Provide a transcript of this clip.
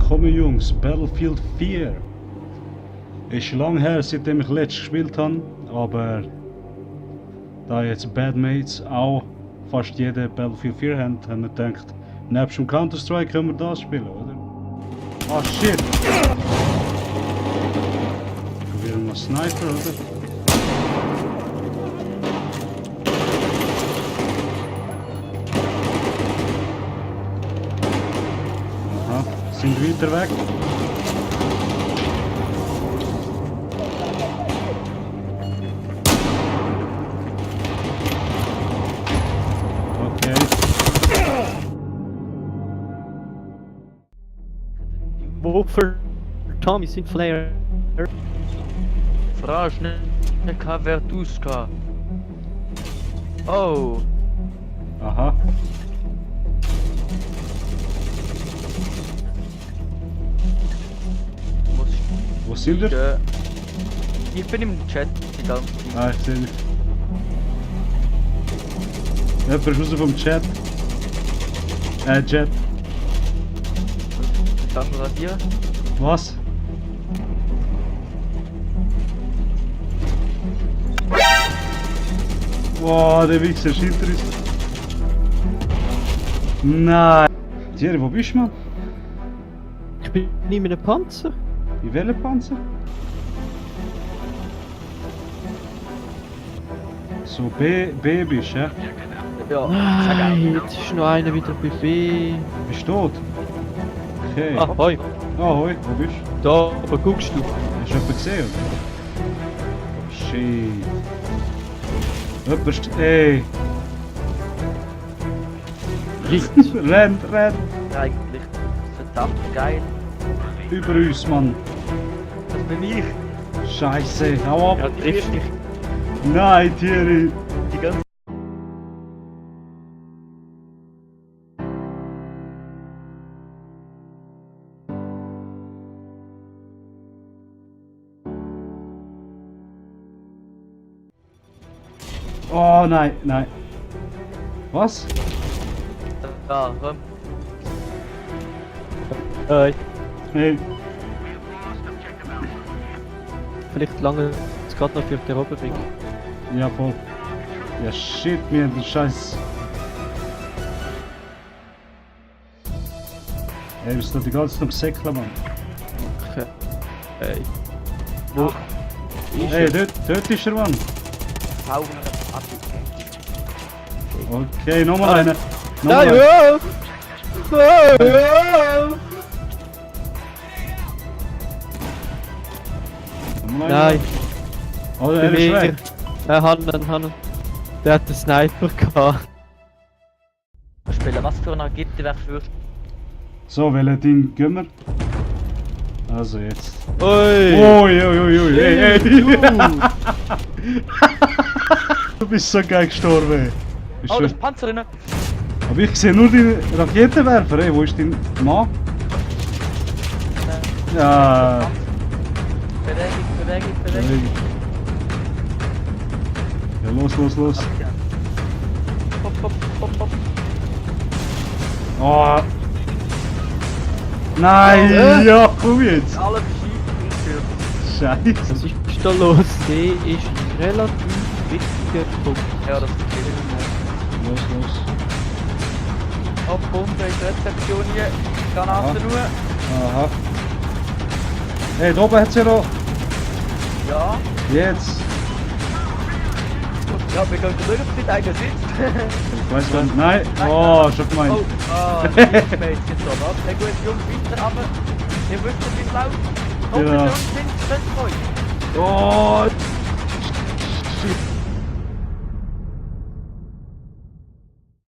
Willkommen Jungs, Battlefield 4. Ist lang her, seitdem ich letztes gespielt habe, aber da jetzt Bad Mates auch fast jede Battlefield 4 haben, haben wir gedacht, nebst dem Counter-Strike können wir das spielen, oder? Ah shit! Wieder mal Sniper, oder? Aha, sind weiter weg. Okay. Wofür Tommy sind Flare? Frage schnell Kavertuska. Oh, Aha. muss Wo sind wir? ich bin im Chat die ganze Zeit. Ah, ich sehe dich. Jemand ist raus vom Chat. Chat. Danke dir. Was? Wow, der Wichser ist hinter uns. Nein. Thierry, wo bist du, Mann? Ich bin nicht mit einem Panzer. In welchem Panzer? So, B bist du, ja? Ja, Nein, jetzt ist noch einer wieder bei B. Bist du tot? Okay. Ah, hoi. Ah, hoi, wo bist du? Da, aber guckst du. Hast du jemanden gesehen, oder? Shit. Jemand ist... Ey! Richtig. Rennt! eigentlich verdammt geil. Über uns, Mann! Das bin ich. Scheiße, hau ab! Ja, triffst dich. Nein, Thierry! Die ganze Oh nein, nein! Was? Da, komm. Hey, Hey! vielleicht lange es gerade noch für den Robbenweg. Ja, voll. Ja, shit, mir der Scheiß. Ey, wir sind die ganze Zeit am Säckeln, Mann. Okay. Hey. Wo? Ist Hey, er? dort ist er, Mann. Hau ab. Okay, nochmal Ah. einer. Nochmal Nein, einer. Nochmal einer. Nein, Oh, er ist Beweger. weg. Hannen. Der hat den Sniper gehabt. Spielen, was für eine Gitterwerk für. So, welches Ding gehen wir? Also jetzt. Ui! Ui, ey, Du. Du bist so geil gestorben. Bist Oh, du- das ist Panzer drin. Aber ich sehe nur die Raketenwerfer, ey. Wo ist dein Mann? Ja. Bewegung. Ja, los. Hopp. Oh. Nein, ja, komm jetzt. Alle verschieden. Scheiße. Was ist da los? See ist ein relativ wichtiger Punkt. Ja, das ist okay. Los. Hopp, Bombe in die Rezeption hier. Granaten nur. Aha. Hey, da oben hat's ja noch. Ja. Jetzt. Ja, wir können schauen, ob nicht einer sitzt. Ich weiß gar nicht. Nein. Oh, schon gemeint. Oh, die Teammates sind da, was? Na gut, Jungs, weiter, aber ihr wisst, wie es läuft. Kommt Ja. mit uns, sind euch. Oh. Shit.